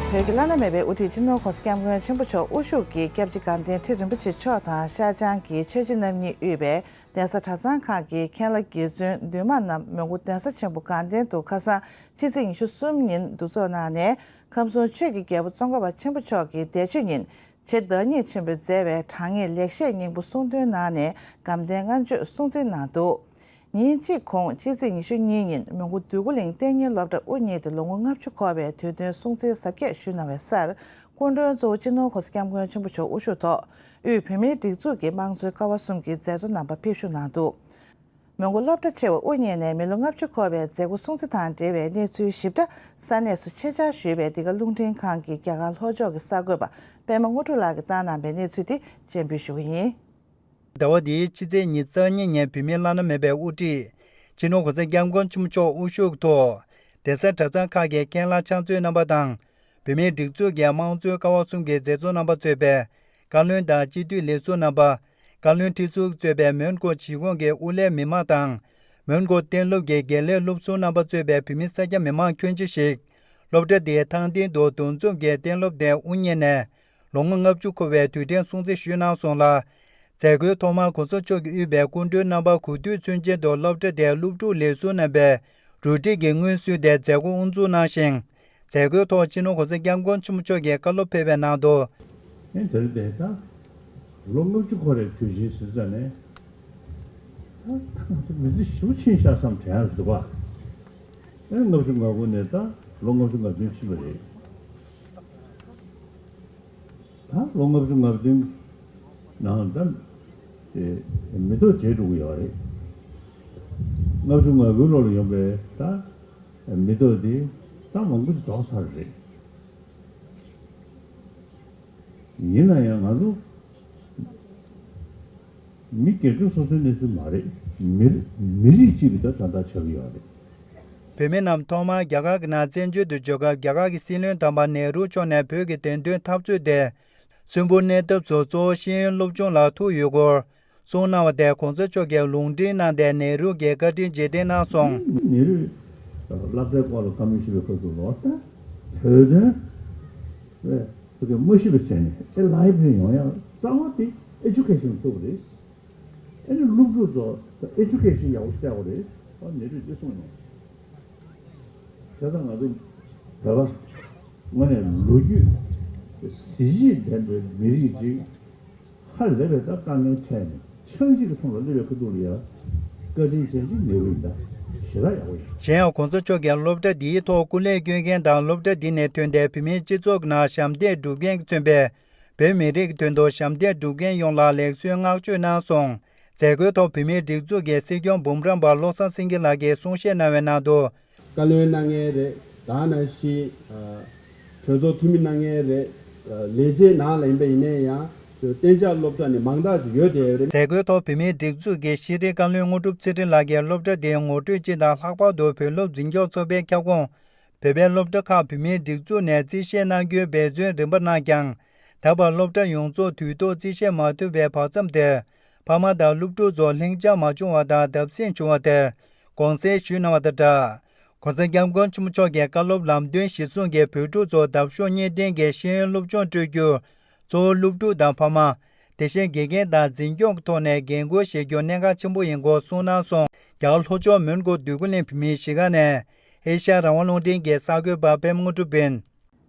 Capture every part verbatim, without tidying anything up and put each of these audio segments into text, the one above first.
བོད་ཀྱི་བླ་ན་མེད་པའི་དབུ་ཁྲིད་སྤྱི་ནོར་༸གོང་ས་༸སྐྱབས་མགོན་ཆེན་པོ་མཆོག་དབུ་བཞུགས་ཀྱི་སྐྱབས་རྗེ་དགའ་ལྡན་ཁྲི་རིན་པོ་ཆེ་མཆོག་དང་ཤར་བྱང་གི་ཆོས་བྱེད་རྣམ་གཉིས་དབུས་པའི་གདན་ས་གྲྭ་ཚང་ཁག་གི་མཁན་བླ་དགེ་བཙུན་འདུས་མང་རྣམས་མོན་གྷོ་གདན་ས་ཆེན་པོ་དགའ་ལྡན་དུ་ཁ་སང་ཕྱི་ཚེས་ཉི་ཤུ་གསུམ་ཉིན་འདུ་ཚོགས་གནང་ནས། ཁམས་གསུམ་ཆོས་ཀྱི་རྒྱལ་པོ་ཙོང་ཁ་པ་ཆེན་པོ་མཆོག་གི་འདས་མཆོད་ཉིན་ཆེས་བདག་ཉིད་ཆེན་པོས་མཛད་པའི་དྲང་ངེས་ལེགས་བཤད་སྙིང་པོ་གསུང་འདོན་གནང་ནས་སྒམ་བསྟན་ལྔ་མཆོད་སྲུང་བརྩི་གནང་འདུག་ཉིན་གཅིག་གོང་ཕྱི་ཚེས་ཉི་ཤུ་གཉིས་ཉིན་མོན་གྷོ་འདོད་རྒུ་གླིང་གཏན་ཉིན་སློབ་གྲྭ་དབུ་བརྙེས་ཏེ་ལོ་ངོ་ལྔ་བཅུ་འཁོར་བའི་དུས་སྟོན་སྲུང་བརྩི་གཟབ་རྒྱས་ཞུས་གནང་བའི་སར། སྐུ་མགྲོན་གཙོ་བོ་སྤྱི་ནོར་༸གོང་ས་༸སྐྱབས་མགོན་ཆེན་པོ་མཆོག་དབུ་བཞུགས་ཐོག་དབུས་བོད་མིའི་སྒྲིག་འཛུགས་ཀྱི་དམངས་གཙོའི་ཀ་བ་གསུམ་གྱི་མཛད་གཙོ་རྣམ་པ་ཕེབས་བཞུགས་གནང་འདུག་མོན་གྷོ་སློབ་གྲྭ་ཆེ་བ་དབུ་བརྙེས་ནས་མི་ལོ་ལྔ་བཅུ་འཁོར་བའི་མཛད་སྒོ་སྲུང་བརྩི་དང་འབྲེལ་བའི་གནས་ཚུལ་ཞིབ་ཕྲ་ས་གནས་སུ་ཆེད་བཅར་ཞུས་པའི་འདི་ག་རླུང་འཕྲིན་ཁང་གི་རྒྱ་གར་ལྷོ་ཕྱོགས་ཀྱི་གསར་འགོད་པ་པད་མ་དངོས་གྲུབ་ལགས་ཀྱིས་བཏང་གནང་བའི་གནས་ཚུལ་དེ་སྤྱན་འབུལ་ཞུ་གི་ཡིན། ཟླ་བ་འདིའི་ཕྱི་ཚེས་ཉི་ཤུ་རྩ་གཉིས་ཉིན་བོད་མིའི་བླ་ན་མེད་པའི་དབུ་ཁྲིད་སྤྱི་ནོར་༸གོང་ས་༸སྐྱབས་མགོན་ཆེན་པོ་མཆོག་དབུ་བཞུགས་ཐོག་གདན་ས་གྲྭ་ཚང་ཁག་གི་མཁན་བླ་ཕྱག་མཛོད་རྣམ་པ་དང་། བོད་མིའི་སྒྲིག་འཛུགས་ཀྱི་དམངས་གཙོའི་ཀ་བ་གསུམ་གྱི་མཛད་གཙོ་རྣམ་པ་གཙོས་པའི་བཀའ་བློན་དང་སྤྱི་འཐུས་ལས་ཟུར་རྣམ་པ། བཀའ་བློན་ཁྲི་ཟུར་གཙོས་པའི་མོན་གྷོ་གཞིས་ཁོངས་ཀྱི་དབུ་བླའི་མི་མང་དང་། མོན་གྷོ་གཏན་སློབ་ཀྱི་དགེ་ལས་སློབ་ཟུར་རྣམ་པ་གཙོས་པའི་བོད་མི་ས་སྐྱ་མི་མང་ཁྱོན་ཆེ་ཞིག་སློབ་གྲྭ་དེའི་ཐང་སྟེང་དུ་འདུ་འཛོམས་ཀྱིས་གཏན་སློབ་དེ་དབུ་བརྙེས་ནས་ལོ་ངོ་ལྔ་བཅུ་འཁོར་བའི་དུས་དྲན་སྲུང་བརྩི་ཞུས་གནང་སོང་ལ། མཛད་སྒོའི་ཐོག་མར་གོང་ས་མཆོག་གིས་དབུས་པའི་སྐུ་མགྲོན་རྣམ་པ་གོ་སྒྲིག་ཚུན་ཆད་དུ་སློབ་གྲྭ་དེའི་སློབ་ཕྲུག་ལས་ཟུར་རྣམ་པས་རུ་སྒྲིག་གི་སྔོན་བསུ་དེ་མཛད་སྒོ་དབུ་འཛུགས་གནང་ཞིང་། མཛད་སྒོའི་ཐོག་སྤྱི་ནོར་གོང་ས་༸སྐྱབས་མགོན་ཆེན་པོ་མཆོག་གིས་བཀའ་སློབ་ཕེབས་པའི་ནང་དུ། ཨེ་དེ་རིང་དེ་ད་ལོ་ལྔ་བཅུ་འཁོར་བའི་དུས་ཆེན་ཟེར་ཙམ་ནས་ད་ང་ཚོ་མི་ཚེ་ཞེ་པོ་ཕྱིན་ཤག་བསམ་དྲན་ཡག་འདུག་པ། ཨེ་ལྔ་བཅུ་ང་དགུ་ནས་ད་ལོ་ལྔ་བཅུ་ང་བདུན་ཕྱིན་པ་རེད། ད་ལོ་ལྔ་བཅུ་ང་བདུན་ནང་ད་དེ་མི་ཐོག་བརྗེད་འགྲོ་གི་ཡོད་རེད། ལྔ་བཅུ་ང་དགུའི་ལོ་ལ་ཡོང་པའི་ད་མི་ཐོག་དེ་ད་མང་པོ་ཞིག་རྫོགས་ཚར་རེད། ཡིན་ན་ཡང་ང་ཚོ་མི་སྒེར་གྱི་སོ་སོའི་གནས་ཚུལ་མ་རེད། མི་མི་རིགས་གཅིག་གི་ད་ད་ལྟ་ཆགས་ཀྱི་ཡོད་རེད། བོད་མི་རྣམས་ཐོག་མར་རྒྱ་གར་གྱི་ནང་བཙན་བྱོལ་དུ་འབྱོར་སྐབས་རྒྱ་གར་གྱི་སྲིད་བློན་དམ་པ་ནེ་རུ་མཆོག་ནས་བོད་ཀྱི་བདེན་དོན་འཐབ་རྩོད་དེ་གསོན་པོར་གནས་ཐབས་སུ་གཙོ་བོ་ཤེས་ཡོན་སློབ་སྦྱོང་ལ་ཐུག་ཡོད་སྐོར་གསུངས་གནང་བ་དེ་གོང་ས་མཆོག་གིས་ལུང་འདྲེན་གནང་སྟེ་ནེ་རུ་གྱིས་བཀའ་དྲིན་རྗེས་དྲན་གནང་སོང་། ནེ་རུས་སློབ་གྲྭའི་སྐོར་ལ་བཀའ་མོལ་ཞུས་པའི་ཁ་ཐུག་ལ་ད་བོད་དོན་བོད་དོན་མ་ཤེས་པ་བྱས་ནས་ཨེ་ལའི་བྷ་རི་ཡོང་ཡག་རྩ་བ་དེ་ཨེ་ཌུ་ཀེ་ཤན་ཐུག་རེད། ཨ་ནི་སློབ་ཕྲུག་ཚོ་ཨེ་ཌུ་ཀེ་ཤན་ཡག་པོ་ཞིག་སྤྲད་དགོས་རེད། ཨ་ནེ་རུས་འདི་གསུངས་མྱོང་། བྱས་ཙང་ང་ཚོ་བོད་པ་དངོས་གནས་ལོ་རྒྱུས་གཟི་བརྗིད་ལྡན་པའི་མི་རིགས་ཅིག་ཧ་ལས་པའི་ད་དཀའ་ངལ་འཕྲད་ནས་ཆང་གཅིག་གི་སོང་ལ་སླེབས་པའི་ཁ་ཐུག་ལ་ཡ་བཀའ་དྲིན་ཅན་གྱི་ནེ་རུ་ཡིན་ད་ཞེ་དྲག་ཡག་པོ་ཡིན། གཞན་ཡང་གོང་ས་མཆོག་གིས་སློབ་གྲྭ་འདིའི་ཐོག་སྐུ་ལས་བསྐྱོན་མཁན་དང་སློབ་གྲྭ་འདི་ནས་ཐོན་ཏེ་བོད་མིའི་སྤྱི་ཚོགས་ནང་ཞབས་འདེགས་སྒྲུབ་མཁན་གྱིས་མཚོན་པའི་བོད་མི་རིགས་ཀྱི་དོན་དུ་ཞབས་འདེགས་སྒྲུབ་མཁན་ཡོངས་ལ་ལེགས་གསོལ་བསྔགས་བརྗོད་གནང་སོང་། མཛད་སྒོའི་ཐོག་བོད་མིའི་སྒྲིག་འཛུགས་ཀྱི་སྲིད་སྐྱོང་འབུམ་རམས་པ་བློ་བཟང་སེང་གེ་ལགས་ཀྱིས་གསུང་བཤད་གནང་བའི་ནང་དུ། བཀའ་བློན་གནང་མཁན་རེད། ད་ནང་བཞིན་གྲོས་ཚོགས་འཐུས་མི་གནང་མཁན་རེད། ལས་བྱེད་ནང་ལ་ཡིན་པ་ཡིན་ན་ཡང་གཏན་འཇགས་སློབ་གྲྭ་ནས་མང་དག་ཅིག་ཡོད་བསྡད་ཡོད་རེད། མཛད་སྒོའི་ཐོག་བོད་མིའི་སྒྲིག་འཛུགས་ཀྱི་ཤེས་རིག་བཀའ་བློན་དངོས་གྲུབ་ཚེ་རིང་ལགས་ཀྱིས་སློབ་གྲྭ་འདིའི་ངོ་སྤྲོད་སྤྱི་དང་ལྷག་པར་དུ་བོད་སློབ་འཛིན་སྐྱོང་ཚོགས་པའི་ཁྱབ་ཁོངས་བོད་པའི་སློབ་གྲྭ་ཁག་བོད་མིའི་སྒྲིག་འཛུགས་ནས་རྩིས་བཞེས་གནང་རྒྱུའི་འབད་བརྩོན་རིམ་པ་གནང་ཀྱང་། ད་བར་སློབ་གྲྭ་ཡོངས་རྫོགས་དུས་ཐོག་རྩིས་བཞེས་མ་ཐུབ་པའི་བར་མཚམས་དེར་ཕ་མ་དང་སློབ་ཕྲུག་ཚོ་ལྷིང་འཇགས་མ་བྱུང་བ་དང་བརྡབ་གསིག་བྱུང་བ་དེར་དགོངས་སེལ་ཞུས་གནང་བ་དང་སྦྲགས། གོང་ས་སྐྱབས་མགོན་ཆེན་པོ་མཆོག་གིས་བཀའ་སློབ་ལམ་སྟོན་གཞིར་བཟུང་གིས་བོད་ཕྲུག་ཚོར་འདབ་གཤོག་གཉིས་ལྡན་གྱི་ཤེས་ཡོན་སློབ་སྦྱོང་སྤྲོད་རྒྱུར། གཙོ་བོ་སློབ་ཕྲུག་དང་ཕ་མ། དེ་བཞིན་དགེ་རྒན་དང་འཛིན་སྐྱོང་གི་ཐོག་ནས་འགན་འཁུར་བཞེས་རྒྱུ་གནད་འགག་ཆེན་པོ་ཡིན་སྐོར་གསུངས་གནང་སོང་། རྒྱ་གར་ལྷོ་ཕྱོགས་མོན་གྷོ་འདོད་རྒུ་གླིང་བོད་མིའི་གཞིས་ཀ་ནས་ཨེ་ཤ་ཡ་རང་དབང་རླུང་འཕྲིན་གྱི་གསར་འགོད་པ་པད་མ་དངོས་གྲུབ་ཡིན།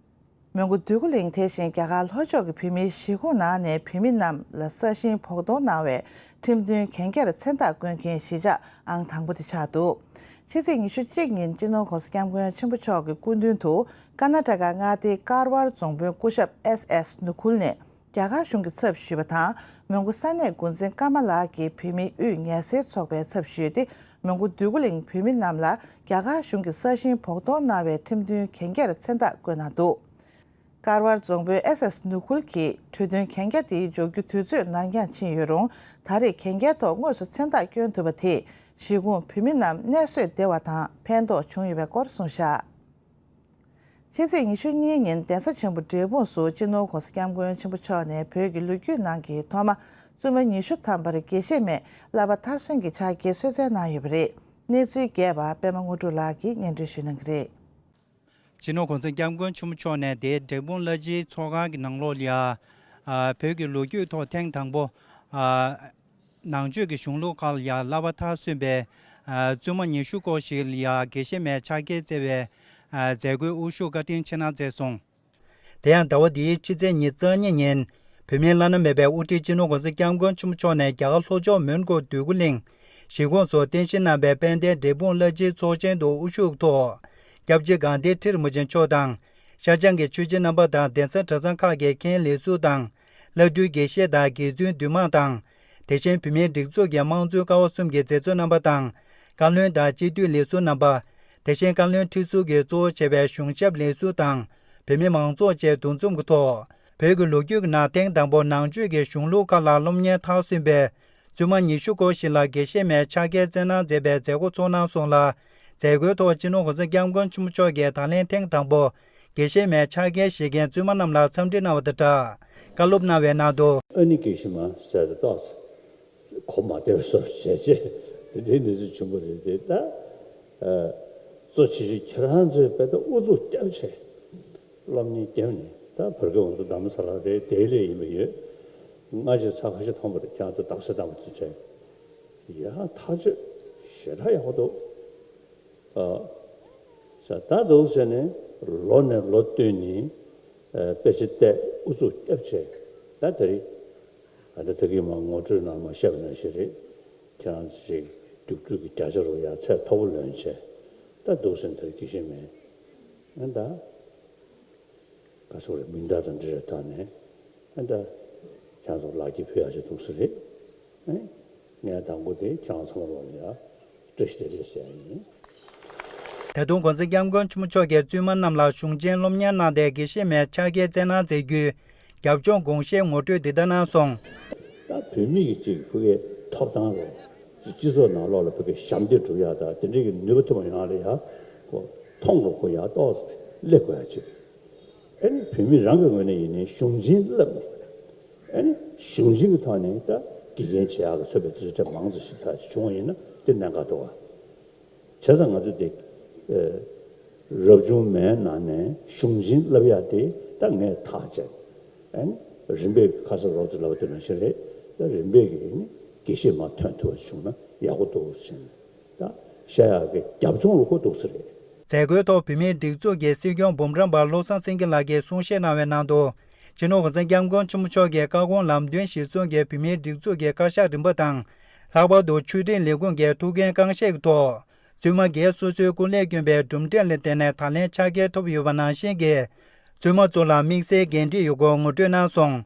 མོན་གྷོ་འདོད་རྒུ་གླིང་དེ་བཞིན་རྒྱ་གར་ལྷོ་ཕྱོགས་ཀྱི་བོད་མིའི་གཞིས་ཁོངས་ནང་ནས་བོད་མི་རྣམས་ལ་ས་ཞིང་བོགས་གཏོང་གནང་བའི་ཁྲིམས་མཐུན་གན་རྒྱར་མཚན་རྟགས་བཀོད་མཁན་གཞིས་ཆགས་ཨང་དང་པོ་དེ་ཆགས་འདུག་ཕྱི་ཚེས་ཉི་ཤུ་གཅིག་ཉིན་སྤྱི་ནོར་གོང་ས་སྐྱབས་མགོན་ཆེན་པོ་མཆོག་གི་སྐུ་མདུན་དུ་ཀར་ནཱ་ཊ་ཀ་མངའ་སྡེའི་ཀར་ཝར་རྫོང་དཔོན་སྐུ་ཞབས་ཨེས་ཨེས་ནུ་ཁུལ་ནས། རྒྱ་གར་གཞུང་གི་ཚབ་ཞུས་པ་དང་། མོན་གྷོ་ས་གནས་འགོ་འཛིན་ཀརྨ་ལགས་ཀྱིས་བོད་མིའི་དབུས་ངལ་སེལ་ཚོགས་པའི་ཚབ་ཞུས་ཏེ། མོན་གྷོ་འདོད་རྒུ་གླིང་བོད་མི་རྣམས་ལ་རྒྱ་གར་གཞུང་གི་ས་ཞིང་བོགས་གཏོང་གནང་བའི་ཁྲིམས་མཐུན་གན་རྒྱར་མཚན་རྟགས་བཀོད་གནང་འདུག་ཀར་ཝར་རྫོང་དཔོན་ཨེས་ཨེས་ནུ་ཁུལ་གྱིས་གྲོས་མཐུན་གན་རྒྱ་དེའི་འཇོག་རྒྱུ་དུས་ཚོད་ནར་འགྱངས་ཕྱིན་ཡོད་རུང་། ད་རེས་གན་རྒྱའི་ཐོག་དངོས་སུ་མཚན་རྟགས་བསྐྱོན་ཐུབ་པ་དེས་གཞིས་ཁོངས་བོད་མི་རྣམས་གནས་བཟོད་བདེ་བ་དང་ཕན་ཐོགས་བྱུང་ཡོད་པའི་སྐོར་གསུངས་བཞག་ཕྱི་ཚེས་ཉི་ཤུ་གཉིས་ཉིན་གདན་ས་ཆེན་པོ་འབྲས་སྤུངས་སུ་སྤྱི་ནོར་༸གོང་ས་༸སྐྱབས་མགོན་ཆེན་པོ་མཆོག་ནས་བོད་ཀྱི་ལོ་རྒྱུས་ནང་གི་ཐོག་མ་བཙུན་མ་ཉི་ཤུ་ཐམ་པར་དགེ་བཤེས་མའི་བསླབ་པ་མཐར་སོན་གྱི་ཕྱག་འཁྱེར་གསོལ་སྩལ་གནང་ཡོད་པ་རེད། གནས་ཚུལ་རྒྱས་པ་པད་མ་དངོས་གྲུབ་ལགས་ཀྱིས་སྙན་སྒྲོན་ཞུ་གནང་གི་རེད། སྤྱི་ནོར་༸གོང་ས་༸སྐྱབས་མགོན་ཆེན་པོ་མཆོག་ནས་དེའི་འབྲས་སྤུངས་བླ་སྤྱིའི་ཚོགས་ཁང་གི་ནང་ལོགས་ལ་ཡ། ཨ། བོད་ཀྱི་ལོ་རྒྱུས་ཐོག་ཐེངས་དང་པོ། ཨ། ནང་ཆོས་ཀྱི་གཞུང་ལུགས་ཁག་ལ་ཡ་བསླབ་པ་མཐར་སོན་པའི། ཨ། བཙུན་མ་ཉི་ཤུ་སྐོར་ཞིག་ལ་ཡ་དགེ་བཤེས་མའི་ཕྱག་འཁྱེར་བསྩལ་བའི། ཨ། མཛད་སྒོའི་དབུ་བཞུགས་བཀའ་དྲིན་ཆེ་གནང་མཛད་སོང་། དེ་ཡང་ཟླ་བ་འདིའི་ཕྱི་ཚེས་ཉི་ཤུ་རྩ་གཉིས་ཉིན། བོད་མིའི་བླ་ན་མེད་པའི་དབུ་ཁྲིད་སྤྱི་ནོར་༸གོང་ས་༸སྐྱབས་མགོན་ཆེན་པོ་མཆོག་ནས་རྒྱ་གར་ལྷོ་ཕྱོགས་མོན་གྷོ་འདོད་རྒུ་གླིང་། གཞིས་ཁོངས་སུ་རྟེན་གཞི་གནང་བའི་དཔལ་ལྡན་འབྲས་སྤུངས་བླ་སྤྱིའི་ཚོགས་ཆེན་དུ་དབུ་བཞུགས་ཐོག་སྐྱབས་རྗེ་དགའ་ལྡན་ཁྲི་རིན་པོ་ཆེ་མཆོག་དང་། ཤར་བྱང་གི་ཆོས་བྱེད་རྣམ་པ་དང་གདན་ས་གྲྭ་ཚང་ཁག་གི་མཁན་ལས་ཟུར་དང་། བླ་སྤྲུལ་དགེ་བཤེས་དང་དགེ་བཙུན་འདུས་མང་དང་། དེ་བཞིན་བོད་མིའི་སྒྲིག་འཛུགས་ཀྱི་དམངས་གཙོའི་ཀ་བ་གསུམ་གྱི་མཛད་གཙོ་རྣམ་པ་དང་། བཀའ་བློན་དང་སྤྱི་འཐུས་ལས་ཟུར་རྣམ་པ། དེ་བཞིན་བཀའ་བློན་ཁྲི་ཟུར་གྱིས་གཙོ་བོ་བྱས་པའི་གཞུང་ཞབས་ལས་ཟུར་དང་། བོད་མི་མང་ཚོགས་བཅས་འདུ་འཛོམས་ཀྱི་ཐོག་བོད་ཀྱི་ལོ་རྒྱུས་ཀྱི་ནང་ཐེངས་དང་པོ་ནང་ཆོས་ཀྱི་གཞུང་ལུགས་ཁག་ལ་སློབ་གཉེར་མཐར་སོན་པའི་བཙུན་མ་ཉི་ཤུ་སྐོར་ཞིག་ལ་དགེ་བཤེས་མའི་ཕྱག་འཁྱེར་བསྩལ་གནང་མཛད་པའི་མཛད་སྒོ་ཚོགས་གནང་སོང་ལ། མཛད་སྒོའི་ཐོག་སྤྱི་ནོར་༸གོང་ས་༸སྐྱབས་མགོན་ཆེན་པོ་མཆོག་གིས་ད་ལན་ཐེངས་དང་པོ་དགེ་བཤེས་མའི་ཕྱག་འཁྱེར་བཞེས་མཁན་བཙུན་མ་རྣམས་ལ་འཚམས་འདྲི་གནང་བ་དང་སྦྲགས། བཀའ་སློབ་གནང་བའི་ནང་དུ། ཨ་ནི་དགེ་བཤེས་མ་ཟེར་ཏེ་ཏོག་ཙམ་གོ་མ་བདེ་བའི་བཟོ་བྱས་རྗེས་དེ་འདྲའི་གནས་ཚུལ་བྱུང་བ་རེད་དེ། ད་ཨ་གཙོ་ཆེ་ཤོས་ཁྱེད་རང་ཚོས་དཔེ་ད་ཨུ་ཚུགས་རྒྱབ་བྱས་སློབ་གཉེར་བརྒྱབ་ནས། ད་བར་སྐབས་ང་ཚོ་རྡ་རམ་ས་ལ་རེད། དེ་ལས་ཡིན་པ་ཡོད། སྔ་ཕྱི་ཚར་ཁ་ཤས་མཐོང་བ་རེད། ཁྱེད་རང་ཚོ་རྡ་ས་བཏང་བ་དེ་བྱས། ཡ་ཐག་ཆོད་ཞེ་དྲག་ཡག་པོ་འདུག་ཨ། ས་ད་འདུག་ཟེར་ནས་ལོ་ནས་ལོ་བསྟུད་ནས་ཨ་དཔེ་ཆ་བལྟས་ཨུ་ཚུགས་བརྒྱབ་བྱས། ད་དེ་རིང་ཨ་ད་ད་གིན་མ་ངོ་སྤྲོད་ནང་མ་བཤད་པ་ནང་བཞིན་རེད། ཁྱེད་རང་ཚོ་ཞིག་རྒྱུགས་སྤྲོད་ཀྱི་བརྒྱ་ཆ་རུ་ཡ་ཚད་མཐོ་པོ་ལོན་བྱས། ད་འདུག་ཟེར་ནས་དེ་རིང་དགེ་བཤེས་མའི་ཨ་ད། ག་སོགས་རེད། མིང་བརྡ་དང་འབྲེལ་བའི་ཐོག་ནས་ཨ་ད་ཁྱེད་ཚོ་ལག་འཁྱེར་ཕུལ་ཡག་ཅིག་འདུག་ས་རེད། ཨེ། ངས་དང་པོ་དེ་ཁྱེད་རང་ཚང་མ་ལོག་ལ་ཡ་བཀྲ་ཤིས་བདེ་ལེགས་ཟེར་ཡ་ཡིན། ད་དུང་༸གོང་ས་༸སྐྱབས་མགོན་ཆེན་པོ་མཆོག་གིས་བཙུན་མ་རྣམས་ལ་གཞུང་ཆེན་སློབ་གཉེར་གནང་སྟེ་དགེ་བཤེས་མའི་ཕྱག་འཁྱེར་བསྩལ་གནང་མཛད་རྒྱུའི་རྒྱབ་ལྗོངས་དགོངས་བཞེས་ངོ་སྤྲོད་འདི་ལྟར་གནང་སོང་། ད་བོད་མི་གི་གཅིག་ཕ་གིའི་ཐོབ་ཐང་རེད། སྤྱི་ཚོགས་ནང་ལོགས་ལ་ཕ་གིའི་ཞབས་འདེགས་སྒྲུབ་ཡག་དང་དེ་འདྲའི་གི་ནུས་པ་ཐོན་པ་ཡོང་ཡག་ལ་ཡ་ཁོ་མཐོང་དགོས། ཁོ་ཡ་ཏོག་ཙམ་སླེབས་དགོས་ཡག་ཅིག་ཨ་ནི་བོད་མི་རང་གི་ངོས་ནས་ཡིན་ནའི་གཞུང་ཆེན་བསླབ་ནས། ཨ་ནི་གཞུང་ཆེན་གྱི་ཐོག་ནས་ད་དགེ་རྒན་བྱེད་ཡག་གི་ཚོད་པའི་དུས་ཚོད་ཁྲ་མང་ཙམ་ཞིག་ད་བྱུང་བ་ཡིན་ན་དེ་གནད་འགག་འདུག་བ། བྱས་ཙང་ང་ཚོ་དེ་ཨ་རབ་བྱུང་མའི་ནང་ནས་གཞུང་ཆེན་བསླབ་ཡག་དེ་ད་ངས་ཐག་བཅད། ཨ་ནི་རིམ་པས་ཁ་སང་རོབ་ཙམ་ལབ་པ་དེ་ནང་བཞིན་རེད། ད་རིམ་པས་ཀྱི་ཨ་ནི་དགེ་བཤེས་མ་ཐོན་ཐུབ་པ་བྱུང་ན་ཡག་པོ་འདུག་ཟེར་ནས། ད་བཤད་ཡག་གི་རྒྱབ་ལྗོངས་ལ་ཧུར་ཐག་ཟེར་རེད། མཛད་སྒོའི་ཐོག་བོད་མིའི་སྒྲིག་འཛུགས་ཀྱི་སྲིད་སྐྱོང་འབུམ་རམས་པ་བློ་བཟང་སེང་གེ་ལགས་ཀྱིས་གསུང་བཤད་གནང་བའི་ནང་དུ། སྤྱི་ནོར་༸གོང་ས་༸སྐྱབས་མགོན་ཆེན་པོ་མཆོག་གི་བཀའ་དགོངས་ལམ་སྟོན་གཞིར་བཟུང་གིས་བོད་མིའི་སྒྲིག་འཛུགས་ཀྱི་བཀའ་ཤག་རིམ་པ་དང་། ལྷག་པར་དུ་ཆོས་སྒྲིག་ལས་ཁུངས་ཀྱི་ཐུགས་འགན་རྐང་བཞེས་ཀྱི་ཐོག་བཙུན་མ་སྒེར་སོ་སོའི་སྐུ་ལས་བསྐྱོན་པའི་གྲུབ་འབྲས་ལ་བརྟེན་ནས་ད་ལན་ཕྱག་འཁྱེར་ཐོབ་ཡོད་པ་ནང་བཞིན་གྱི། བཙུན་མ་ཚོ་ལ་དམིགས་བསལ་འགན་འཁྲི་ཡོད་སྐོར་ངོ་སྤྲོད་གནང་སོང་།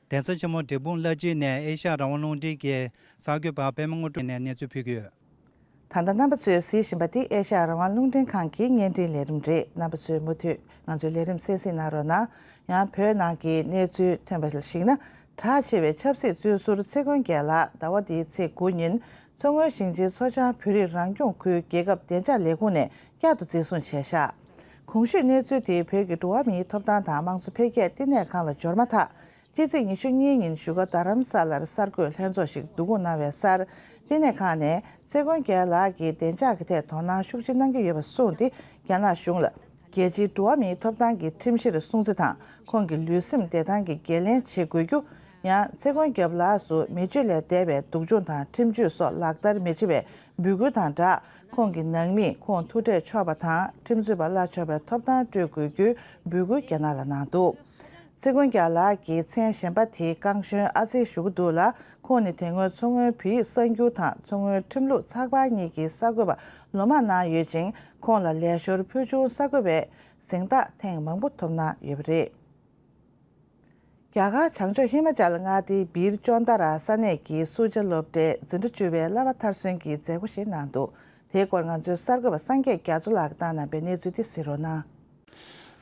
གདན་ས་ཆེན་མོ་འབྲས་སྤུངས་བླ་སྤྱི་ནས་ཨེ་ཤ་ཡ་རང་དབང་རླུང་འཕྲིན་གྱི་གསར་འགོད་པ་པད་མ་དངོས་གྲུབ་ནས་གནས་ཚུལ་ཕུལ་གྱི་ཡོད། ད་ལྟ་རྣམ་པ་ཚོས་གཟིགས་བཞིན་པ་འདི་ཨེ་ཤ་ཡ་རང་དབང་རླུང་འཕྲིན་ཁང་གི་བརྙན་འཕྲིན་ལས་རིམ་རེད། རྣམ་པ་ཚོས་མུ་མཐུད་ང་ཚོའི་ལས་རིམ་གསན་གཟིགས་གནང་རོགས་གནང་། ཡང་བོད་ནང་གི་གནས་ཚུལ་ཐོན་པ་ཞིག་ན། གྲགས་ཆེ་བའི་ཆབ་སྲིད་བཙོན་ཟུར་ཚེ་མགོན་རྒྱལ་ལགས་ཟླ་བ་འདིའི་ཚེས་དགུ་ཉིན། མཚོ་སྔོན་ཞིང་ཆེན་མཚོ་བྱང་བོད་རིགས་རང་སྐྱོང་ཁུལ་རྒྱལ་ཁབ་བདེ་འཇགས་ལས་ཁུངས་ནས་བསྐྱར་དུ་འཛིན་བཟུང་བྱས་ཤག་གོང་ཞུས་གནས་ཚུལ་དེ་བོད་ཀྱི་འགྲོ་བ་མིའི་ཐོབ་ཐང་དང་དམངས་གཙོ་འཕེལ་རྒྱས་བསྟི་གནས་ཁང་ལ་འབྱོར་མ་ཐག་ཕྱི་ཚེས་ཉི་ཤུ་གཉིས་ཉིན་བཞུགས་སྒར་རྡ་རམ་ས་ལར་གསར་འགོད་ལྷན་ཚོགས་ཤིག་བསྡུ་སྐོང་གནང་བའི་སར། བསྟི་གནས་ཁང་ནས་ཚེ་མགོན་རྒྱལ་ལགས་ཀྱིས་བདེ་འཇགས་ཀྱི་ཐད་དོ་སྣང་ཤུགས་ཆེ་གནང་གི་ཡོད་པ་གསུངས་ཏེ། རྒྱ་ནག་གཞུང་ལ་རྒྱལ་སྤྱིའི་འགྲོ་བ་མིའི་ཐོབ་ཐང་གི་ཁྲིམས་གཞིར་སྲུང་བརྩི་དང་། ཁོང་གི་ལུས་སེམས་བདེ་ཐང་གི་འགན་ལེན་བྱེད་དགོས་རྒྱུ། ཡང་ཚེ་མགོན་རྒྱལ་ལགས་སུ་མི་སྤྱོད་ལས་འདས་པའི་སྡུག་སྦྱོང་དང་ཁྲིམས་གཅོད་སོགས་ལག་བསྟར་མི་བྱེད་པའི་འབོད་སྐུལ་དང་སྦྲགས། ཁོང་གི་ནང་མིས་ཁོང་ཐུག་འཕྲད་ཆོག་པ་དང་ཁྲིམས་རྩོད་པ་གླ་ཆོག་པའི་ཐོབ་ཐང་སྤྲོད་དགོས་རྒྱུའི་འབོད་སྐུལ་རྒྱ་ནག་ལ་གནང་འདུག་ཚེ་མགོན་རྒྱལ་ལགས་ཀྱི་མཚན་གཞན་པ་དེ་ཀང་གཞོན་ཨ་ཙེ་ཞུ་གི་འདུག་ལ། ཁོང་ནི་དེ་སྔོན་མཚོ་སྔོན་བོད་ཡིག་གསར་འགྱུར་དང་མཚོ་སྔོན་ཁྲིམས་ལུགས་ཚགས་པར་གཉིས་ཀྱི་གསར་འགོད་པ་ལོ་མང་གནང་ཡོད་ཅིང་། ཁོང་ལ་ལས་ཞོར་ཕུལ་བྱུང་གསར་འགོད་པའི་གཟེངས་རྟགས་ཐེངས་མང་པོ་ཐོབ་གནང་ཡོད་པ་རེད། རྒྱ་གར་བྱང་ཕྱོགས་ཧི་མ་ཅལ་མངའ་སྡེའི་བིར་ཅོན་ཏ་ར་ས་གནས་ཀྱི་སུ་ཇ་སློབ་གྲྭའི་འཛིན་གྲྭ་བཅུ་པའི་བསླབ་པ་མཐར་སོན་གྱི་མཛད་སྒོ་ཞིག་གནང་འདུག་དེའི་སྐོར་ང་ཚོའི་གསར་འགོད་པ་སངས་རྒྱས་རྒྱ་མཚོ་ལགས་ཀྱིས་བཏང་གནང་པའི་གནས་ཚུལ་དེ་གཟིགས་རོགས་གནང་།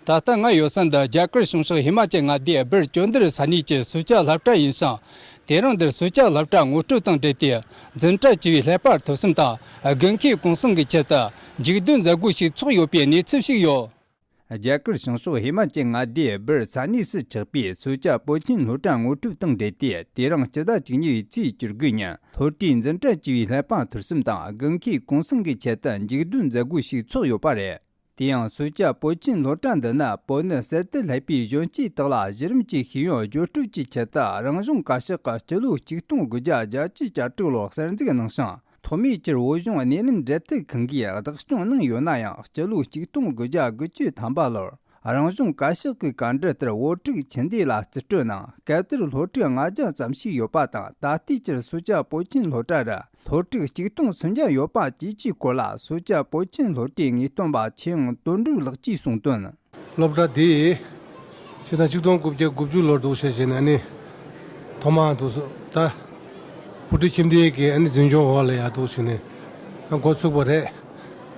ད་ལྟ་ང་ཡོད་ས་འདི་རྒྱ་གར་བྱང་ཕྱོགས་ཧི་མ་ཅལ་མངའ་སྡེའི་བིར་ཅོན་ཏ་ར་ས་གནས་ཀྱི་སུ་ཇ་སློབ་གྲྭ་ཡིན་ཞིང་། དེ་རིང་འདིར་སུ་ཇ་སློབ་གྲྭ་ངོ་སྤྲོད་དང་འབྲེལ་ཏེ། འཛིན་གྲྭ་བཅུ་པའི་བསླབ་པ་ཐོས་བསམ་དང་དགེ་མཁས་གུང་སེང་གི་ཆེད་དུ་མཇུག་བསྡུའི་མཛད་སྒོ་ཞིག་ཚོགས་ཡོད་པའི་གནས་ཚུལ་ཞིག་ཡོད། རྒྱ་གར་བྱང་ཕྱོགས་ཧི་མ་ཅལ་མངའ་སྡེའི་བིར་ས་གནས་སུ་ཆགས་པའི་སུ་ཇ་པོ་ཆིན་སློབ་གྲྭ་ངོ་སྤྲོད་དང་འབྲེལ་ཏེ། དེ་རིང་སྤྱི་ཟླ་བཅུ་གཉིས་པའི་ཚེས་བཅུ་དགུ་ཉིན་སློབ་གྲྭའི་འཛིན་གྲྭ་བཅུ་པའི་བསླབ་པ་ཐོས་བསམ་དང་དགེ་མཁས་གུང་སེང་གི་ཆེད་དུ་མཇུག་བསྡུའི་མཛད་སྒོ་ཞིག་ཚོགས་ཡོད་པ་རེད། དེ་ཡང་སུའུ་ཅཱ་པོ་ཆིན་སློབ་གྲྭ་འདི་ནི་བོད་ནས་གསར་དུ་སླེབས་པའི་གཞོན་སྐྱེས་དག་ལ་གཞི་རིམ་གྱི་ཤེས་ཡོན་བརྗོད་སྤྲོད་ཀྱི་ཆེད་དུ། རང་གཞུང་བཀའ་ཤག་གི་སྤྱི་ལོ་ཆིག་སྟོང་དགུ་བརྒྱ་བརྒྱད་ཅུ་གྱ་དྲུག་ལོར་གསར་འཛུགས་གནང་ཞིང་། ཐོག་མའི་ཆར་བོད་གཞུང་སྣེ་ལེན་འབྲེལ་མཐུད་ཁང་གིས་བདག་སྐྱོང་གནང་ཡོད་ན་ཡང་། སྤྱི་ལོ་ཆིག་སྟོང་དགུ་བརྒྱ་དགུ་བཅུ་ཐམ་པ་ལོར་རང་གཞུང་བཀའ་ཤག་གི་བཀའ་འཁྲོལ་ལྟར་བོད་ཕྲུག་ཁྱིམ་སྡེ་ལ་རྩིས་སྤྲོད་གནང་། སྐབས་དེར་སློབ་ཕྲུག་ལྔ་བརྒྱ་ཙམ་ཞིག་ཡོད་པ་དང་། ད་ལྟའི་ཆར་སུའུ་ཅཱ་པོ་ཆིན་སློབ་གྲྭ་རུ་སློབ་ཕྲུག་ཆིག་སྟོང་སུམ་བརྒྱ་ཡོད་པ་བཅས་ཀྱི་སྐོར་ལ། སུའུ་ཅཱ་པོ་ཆིན་སློབ་གྲྭའི་ངེས་སྟོན་པ་ཆོས་དབྱིངས་དོན་གྲུབ་ལགས་ཀྱིས་གསུངས་དོན། སློབ་གྲྭ་འདི་ཕྱི་ཟླ་ཆིག་སྟོང་དགུ་བརྒྱ་དགུ་བཅུ་ལོར་འདུག་བྱས་བྱས་ནས་ནི་ཐོག་མར་འདུག་སོ། ད་བུ་ཁྲིད་ཁྱིམ་སྡེ་གི་ཨ་ནི་འཛིན་སྐྱོང་འོག་ལ་ཡར་འདུག་བྱས་ནས་འགོ་ཚུགས་པ་རེད།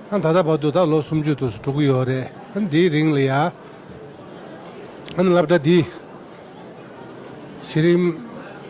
ཨ་ད་ལྟ་བར་དུ་ད་ལོ་སུམ་ཅུ་འདུག་སོ་འགྲོ་གི་ཡོད་རེད། ཨ་འདིའི་རིང་ལ་ཡ་ཨ་ནི་སློབ་གྲྭ་འདི་གཞི་རིམ་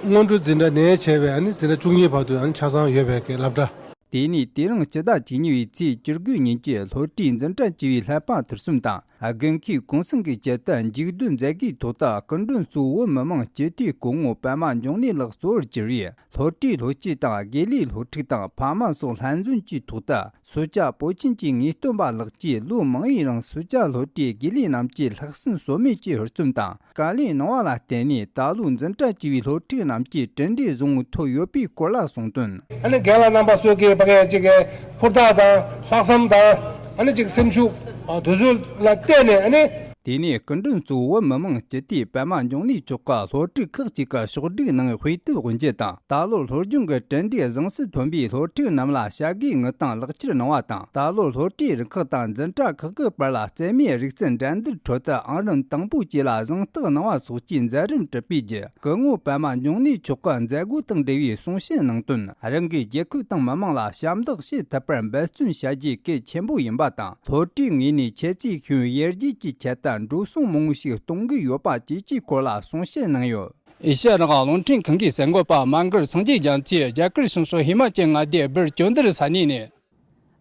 སྔོན་འགྲོ་འཛིན་གྲྭ་ནས་བྱས་པའི་ཨ་ནི་འཛིན་གྲྭ་བཅུ་གཉིས་བར་དུ་ཨ་ནི་ཆ་ཚང་ཡོད་པའི་གི་སློབ་གྲྭ། དེ་ནས་དེ་རིང་སྤྱི་ཟླ་བཅུ་གཉིས་པའི་ཚེས་བཅུ་དགུ་ཉིན་གྱི་སློབ་གྲྭའི་འཛིན་གྲྭ་བཅུ་པའི་ལྷག་པ་ཐུར་གསུམ་དང་། དགུན་ཁའི་གུང་སེང་གི་ཆེད་དུ་མཇུག་བསྡུ་མཛད་སྒོའི་ཐོག་ཏུ། སྐུ་མགྲོན་གཙོ་བོ་བོད་མི་མང་སྤྱི་འཐུས་སྐུ་ངོ་པད་མ་འབྱུང་གནས་ལགས་གཙོ་བོར་གྱུར་བའི་སློབ་གྲྭའི་སློབ་སྤྱི་དང་། དགེ་ལས་སློབ་ཕྲུག་དང་ཕ་མ་སོགས་ལྷན་འཛོམས་ཀྱི་ཐོག་ཏུ། སུའུ་ཅཱ་པོ་ཆིན་གྱི་ངེས་སྟོན་པ་ལགས་ཀྱིས་ལོ་མང་བོའི་རིང་སུའུ་ཅཱ་སློབ་གྲྭའི་དགེ་ལས་རྣམས་ཀྱི་ལྷག་སེམས་ཟོལ་མེད་ཀྱི་ཧུར་བརྩོན་དང་། དཀའ་ལས་གནང་བ་ལ་བརྟེན་ནས། ད་ལོ་འཛིན་གྲྭ་བཅུ་པའི་སློབ་ཕྲུག་རྣམས་ཀྱིས་གྲུབ་འབྲས་བཟང་བོ་ཐོབ་ཡོད་པའི་སྐོར་ལ་གསུངས་དོན། ཨ་ནི་རྒན་ལགས་རྣམ་པ་ཚོ་གིས་ཕ་གིའི་ཅིག་གི་ཧུར་ཐག་དང་ལྷག་བསམ་དང་། ཨ་ནི་ཅིག་སེམས་ཤུགས་དེ་ཚོ་ལ་བརྟེན་ནས། ཨ་ནི། དེ་ནས་སྐུ་མགྲོན་གཙོ་བོ་བོད་མི་མང་སྤྱི་འཐུས་པད་མ་འབྱུང་གནས་མཆོག་གིས་སློབ་ཕྲུག་ཁག་ཅིག་གི་ཕྱོགས་བསྒྲིགས་གནང་བའི་དཔེ་དེབ་དབུ་འབྱེད་དང་། ད་ལོ་སློབ་སྦྱོང་གི་གྲུབ་འབྲས་བཟང་སུ་ཐོན་པའི་སློབ་ཕྲུག་རྣམས་ལ་བྱ་དགའི་དངུལ་རྟགས་ལག་ཁྱེར་གནང་བ་དང་། ད་ལོ་སློབ་གྲྭའི་རུ་ཁག་དང་འཛིན་གྲྭ་ཁག་གི་བར་ལ་རྩེད་མོའི་རིག་རྩལ་འགྲན་བསྡུར་ཁྲོད་དུ་ཨང་རིམ་དང་པོ་བཅས་ལ་གཟེངས་རྟགས་གནང་བ་སོགས་ཀྱི་མཛད་རིམ་གྲུབ་པའི་རྗེས། སྐུ་ངོ་པད་མ་འབྱུང་གནས་མཆོག་གིས་མཛད་སྒོ་དང་འབྲེལ་བའི་གསུང་བཤད་གནང་དོན། རང་གི་རྒྱལ་ཁབ་དང་མི་དམངས་ལ་ཞབས་འདེགས་ཞུ་ཐུབ་པར་འབད་བརྩོན་བྱ་རྒྱུ་གལ་ཆེན་པོ་ཡིན་པ་དང་། སློབ་གྲྭའི་ངོས་ནས་ཁྱེད་ཚོའི་ཤེས་ཡོན་ཡར་རྒྱས་ཀྱི་ཆེད་དུ་འགྲོ་སོང་མང་བོ་ཞིག་གཏོང་གི་ཡོད་པ་བཅས་ཀྱི་སྐོར་ལ་གསུང་བཤད་གནང་ཡོད། ཨེ་ཤ་ཡ་རང་དབང་རླུང་འཕྲིན་ཁང་གི་གསར་འགོད་པ་མ་གར་སངས་རྒྱས་རྒྱ་མཚོས་རྒྱ་གར་བྱང་ཕྱོགས་ཧི་མ་ཅལ་མངའ་སྡེའི་སྦིར་ཅོན་དར་ས་གནས་ནས།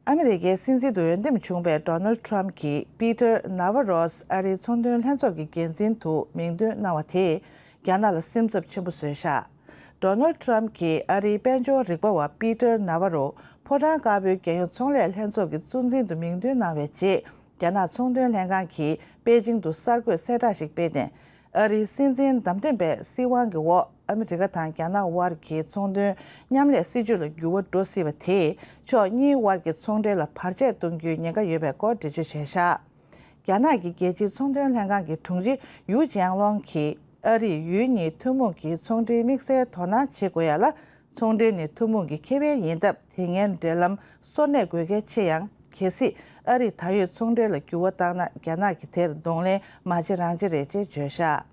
ཨ་མི་རི་ཀའི་སྲིད་འཛིན་དུ་འོས་འདེམས་བྱུང་བའི་ཌོ་ནལ་ཊམ་གྱིས་པི་ཏར་ནཱ་ཝ་རོས་ཨ་རིའི་ཚོང་དོན་ལྷན་ཚོགས་ཀྱི་འགན་འཛིན་དུ་མིང་འདོན་གནང་བ་དེས་རྒྱ་ནག་ལ་སེམས་འཚབ་ཆེན་པོ་བཟོས་བཞག་ཌོ་ནལ་ཊམ་གྱིས་ཨ་རིའི་དཔལ་འབྱོར་རིག་པ་བ་པི་ཏར་ནཱ་ཝ་རོ་ཕོ་བྲང་དཀར་པོའི་རྒྱལ་ཡོངས་ཚོང་ལས་ལྷན་ཚོགས་ཀྱི་གཙོ་འཛིན་དུ་མིང་འདོན་གནང་བའི་རྗེས། རྒྱ་ནག་ཚོང་དོན་ལྷན་ཁང་གིས་པེ་ཅིང་དུ་གསར་འགོད་གསལ་བསྒྲགས་ཤིག་སྤེལ་ཏེ། ཨ་རིའི་སྲིད་འཛིན་བདམས་ཐོན་པའི་སྲིད་དབང་གི་འོག་ཨ་མི་རི་ཀ་དང་རྒྱ་ནག་དབར་གྱི་ཚོང་དོན་མཉམ་ལས་སྲིད་ཇུས་ལ་འགྱུར་བ་འགྲོ་སྲིད་པ་དེས་ཕྱོགས་གཉིས་དབར་གྱི་ཚོང་འབྲེལ་ལ་བར་ཆད་གཏོང་རྒྱུའི་ཉེན་ཁ་ཡོད་པའི་སྐོར་འགྲེལ་བརྗོད་བྱས་བཞག་རྒྱ་ནག་གི་རྒྱལ་སྤྱིའི་ཚོང་དོན་ལྷན་ཁང་གི་དྲུང་ཆེ་ཡུའུ་ཅན་ལོང་གིས་ཨ་རིས་ཡུལ་གཉིས་ཐུན་མོང་གི་ཚོང་འབྲེལ་དམིགས་བསལ་དོ་སྣང་བྱེད་དགོས་ཡ་ལ། ཚོང་འབྲེལ་ནི་ཐུན་མོང་གི་ཁེ་ཕན་ཡིན་སྟབས། དེ་སྔའི་འབྲེལ་ལམ་སོར་གནས་དགོས་གལ་ཆེ་ཡང་། གལ་སྲིད་ཨ་རིས་ད་ཡོད་ཚོང་འབྲེལ་ལ་འགྱུར་བ་བཏང་ན། རྒྱ་ནག་གིས་དེར་གདོང་ལེན་མ་བྱེད་རང་བྱེད་རེད་ཅེས་བརྗོད་བཞག་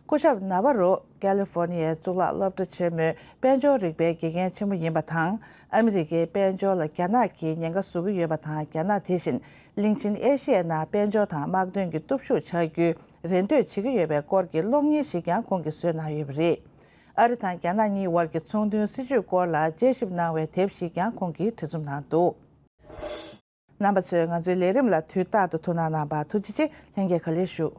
སྐུ་ཞབས་ནཱ་ཝ་རོ་ཀ་ལི་ཧྥོ་ནི་ཡའི་གཙུག་ལག་སློབ་གྲྭ་ཆེན་མོའི་དཔལ་འབྱོར་རིག་པའི་དགེ་རྒན་ཆེན་མོ་ཡིན་པ་དང་། ཨ་མི་རི་ཀའི་དཔལ་འབྱོར་ལ་རྒྱ་ནག་གིས་ཉེན་ཁ་བཟོ་གི་ཡོད་པ་དང་། རྒྱ་ནག་དེ་བཞིན་གླིང་ཆེན་ཨེ་ཤི་ཡའི་ནང་དཔལ་འབྱོར་དང་དམག་དོན་གྱི་སྟོབས་ཤུགས་ཆགས་རྒྱུའི་རེ་འདོད་བྱེད་ཀྱི་ཡོད་པའི་སྐོར་གྱི་གློག་བརྙན་ཞིག་ཀྱང་ཁོང་གིས་བཟོས་གནང་ཡོད་པ་རེད། ཨ་རི་དང་རྒྱ་ནག་གཉིས་དབར་གྱི་ཚོང་དོན་སྲིད་ཇུས་སྐོར་ལ་དཔྱད་ཞིབ་གནང་བའི་དེབ་ཞིག་ཀྱང་ཁོང་གིས་བྲིས་རྩོམ་གནང་འདུག་རྣམ་པ་ཚོས་ང་ཚོའི་ལས་རིམ་ལ་དུས་རྟག་ཏུ་ཐུགས་སྣང་གནང་བར་ཐུགས་རྗེ་ཆེ། ལྷན་རྒྱས་བཀའ་ལན་ཞུ།